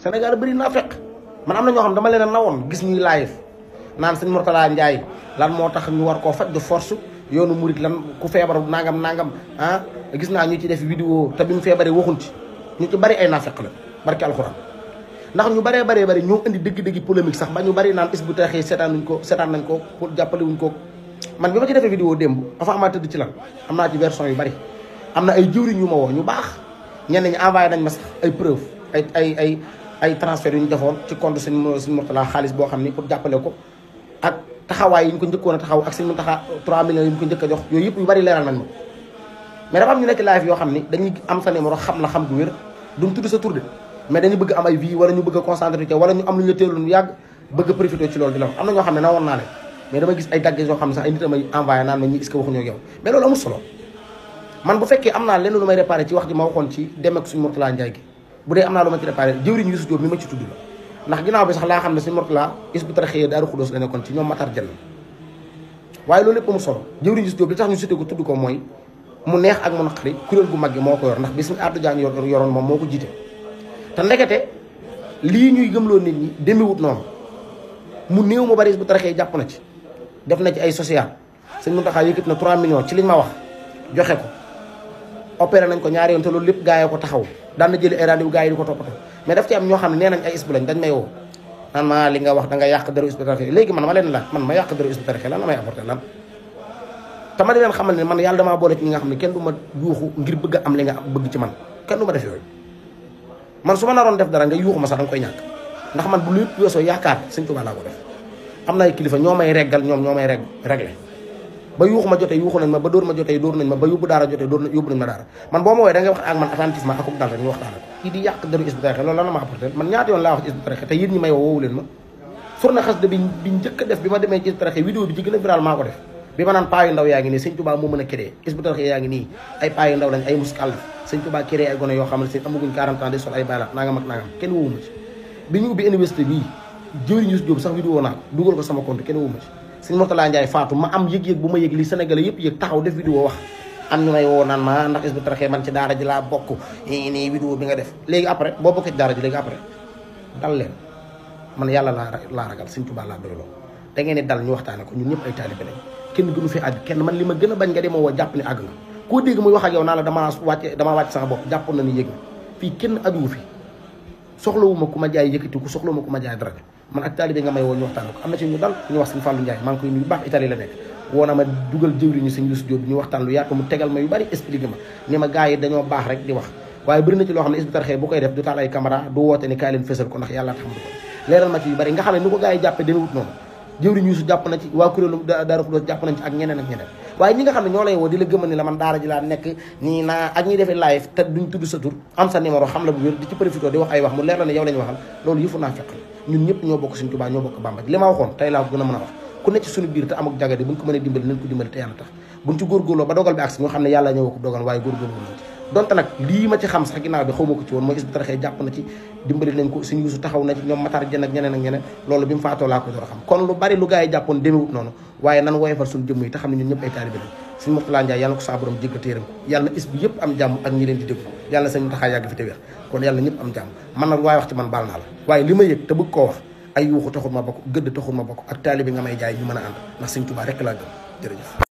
Sénégal bëri naa fekk man am na ñoo xam dama leen a nawoon gis ñuy live naan sëñ Mourtala Ndiaye lan moo tax ñu war koo faj de force yoonu murit lan ku feebar nangam ah gis naa ñu ci def vidéo te bi mu feebaree waxuñ ci ñu ci bari ay naafeq la barke alxuraan ndax ñu bari ñoo indi dëgg-dëgg polémique sax ba ñu bari naan Hizbut Tarqiyyah seetaan nañ ko pour jàppale wuñ ko man bi ma ci defee vidéo démb avant ma tëdd ci lan am naa ci version yu bari am na ay jëwriñ yu ma woo ñu baax ñenn ñi envoyé nañ ma sax ay preuve ay transfert yu ñu defoon ci compte sëñ Mourtala xaalis boo xam ni pour jàppale ko ak taxawaay yi ñu ko njëkkoon a taxaw ak sëñ Mountakha 3 millions yi ñu ko njëkk a jox yooyu yëpp yu bari leeral nañ ma mais dafa am ñu nekk live yoo xam ni dañuy am sa numéro xam la xam gu wér duñ tudd sa tur de mais dañu bëgg am ay vie wala ñu bëgg a concentré wala ñu am lu ñu teelu lu yàgg bëgg a profité ci loolu di la wax am na ñoo xam ne na woon naa leen mais dama gis ay dagge yoo xam ne sax ay nit a may envoyé naan ma ñi est-ce que waxuñoo ak yow mais loolu amul solo man bu fekkee am naa lenn lu may réparé ci wax ji ma waxoon ci dem ak suñu Mourtala Ndiaye gi bu dee am naa lu ma ci réparé jëwriñ Youssou Diop mi ma ci tudd la ndax ginnaaw bi sax laa xam ne suñu Mourtala Hizbut Tarqiyyah Daaru Xudoos la nekkoon ci ñoom Matar Jenn waaye loolu lépp amul solo jëwriñ Youssou Diop li tax ñu cité ko tudd ko mooy mu neex ak mu naqari kuréel gu mag gi moo ko yor ndax bi suñu Abdou Diagne yoroon moom moo ko jiite te ndekete lii ñuy gëmloo nit ñi demewut noonu mu néew mu bari Hizbut Tarqiyyah jàpp na ci def na ci ay social sëñ Mountakha yëkkati na 3 millions ci liñ ma wax joxe ko opéré nañ ko ñaari yoon te loolu lépp gaa yi ko taxaw daan na jëli ay rendez-vous gaa yi di ko toppatoo mais daf ci am ñoo xam ne nee nañ ay isbu lañ dañ may woo naan ma li nga wax da nga yàq dara Hizbut Tarqiyyah léegi man ma leen laaj man ma yàq dara Hizbut Tarqiyyah lan la may apporté lan te ma di leen xamal ne man yàlla damaa boole ci ñi nga xam ne kenn du ma yuuxu ngir bëgg a am li nga bëgg ci man kenn du ma def yooyu man su ma naroon def dara nga yuuxu ma sax da nga koy ñàkk ndax man bu lépp weesoo yaakaar sëñ Tuubaa laa ko def am na ay kilifa ñoo may reggal ñoom ñoo may réglé ba yuuxu ma jotee yuuxu nañ ma ba dóor ma jotee dóor nañ ma ba yóbbu daara jotee yóbbu nañ ma daara man boo ma woowee da ngay wax ak man attentivement akub dal rek ñu waxtaan ak kii di yàq deru Hizbut Tarqiyyah loolu lan la ma apporté man ñaata yoon laa wax ci Hizbut Tarqiyyah te yéen ñi may woowu leen ma fourna xas de bi njëkk a def bi ma demee ci Hizbut Tarqiyyah vidéo bi ci gën a viral maa ko def bi ma naan paa yu ndaw yaa ngi nii sëñ Tuubaa moo mën a créé Hizbut Tarqiyyah yaa ngi nii ay paa yu ndaw lañ ay muskal sëñ Tuubaa créé ay gone yoo xam ne seen amaguñ 40 ans di sol ay baylaat nangam ak nangam kenn woowu ma ci bi ñu ubbi université bii jëwriñ Youssou Diop sax vidéo naa dugal ko sama compte kenn woowu ma ci sëñ Mourtala Ndiaye faatu ma am yëg-yëg bu ma yëg li Sénégalais yëpp yëg taxaw def vidéo wax am ñu may woo naan ma ndax Hizbut Tarqiyyah man ci daara ji laa bokk nii vidéo bi nga def léegi après boo bokkee ci daara ji léegi après dal leen man yàlla laa ragal sëñ Tuubaa laa doyloo da ngeen ni dal ñu waxtaane ko ñun ñëpp ay taalibe lañ kenn gënu fi àgg kenn man li ma gën a bañ nga demoo woo jàpp ni àgg nga koo dégg muy wax ak yow naa la damaa wàcc sama bopp jàppoon na ni yëg na fii kenn àggu fi soxlawuma ku ma jaay yëkkati ku soxlawuma ku ma jaay dara man ak taalibe nga may woo ñu waxtaan ko am na ci ñu dal ñu wax sëñ Fallou Ndiaye maa ngi koy nuyu baax Italie la nekk woo na ma dugal jëwriñu sëñ Youssou Diop ñu waxtaan lu yaatu mu tegal ma yu bari expliqué ma ni ma gars yi dañoo baax rek di wax waaye bëri na ci loo xam ne Hizbut Tarqiyyah bu koy def du taal ay caméra du woote ni kaay leen fësal ko ndax yàlla tax du ko leeral ma ci yu bari nga xam ne ni ko gars yi jàppe demewut noonu jëwriñ Youssou jàpp na ci waa kuréelu Daaru Xudoos jàpp nañ ci ak ñeneen waaye ñi nga xam ne ñoo lay woo di la gëmal ni la man daara ji laa nekk nii naa ak ñuy defee live te duñ tudd sa tur am sa numéro xam la bu wér di ci profité di wax ay wax mu leer la ne yow lañu waxal loolu yëfu naa fekk ñun ñëpp ñoo bokk Sëñ Tuubaa ñoo bokk Bàmba li ma waxoon tey laa ko gën a mën a wax ku nekk ci suñu biir te am ak jagadi buñ ko mënee dimbali nañ ko dimbali te yàlla tax buñ ci góorgóorloo ba dogal bi agsi ñoo xam ne yàlla ñëw ko dogal waaye góorgóorlu nañ ci donte nag lii ma ci xam sax ginnaaw bi xaw ma ko ci woon mooy Hizbut Tarqiyyah jàpp na ci dimbali nañ ko suñu Youssou taxaw na ci ñoom Matar Jenn ak ñeneen loolu bi mu faatoo laa ko door a xam kon lu bari lu gars yi jàppoon demewut noonu waaye nan woyefal suñu jëmm yi te xam ne ñun ñëpp ay taalibe lañ sëñ Mourtala Ndiaye yàlla na ko saa borom jéggal téeram yàlla na is bi yëpp am jàmm ak ñi leen di déglu yàlla na sëñ Mountakha yàgg fi te wér kon yàlla na ñëpp am jàmm man nag waaye wax ci man baal naa la waaye li ma yëg te bëgg koo wax ay yuuxu taxul ma bokk gëdd taxul ma bokk ak taalibe nga may jaay ñu mën a ànd ndax sëñ Tuubaa rek laa gëm jërëjëf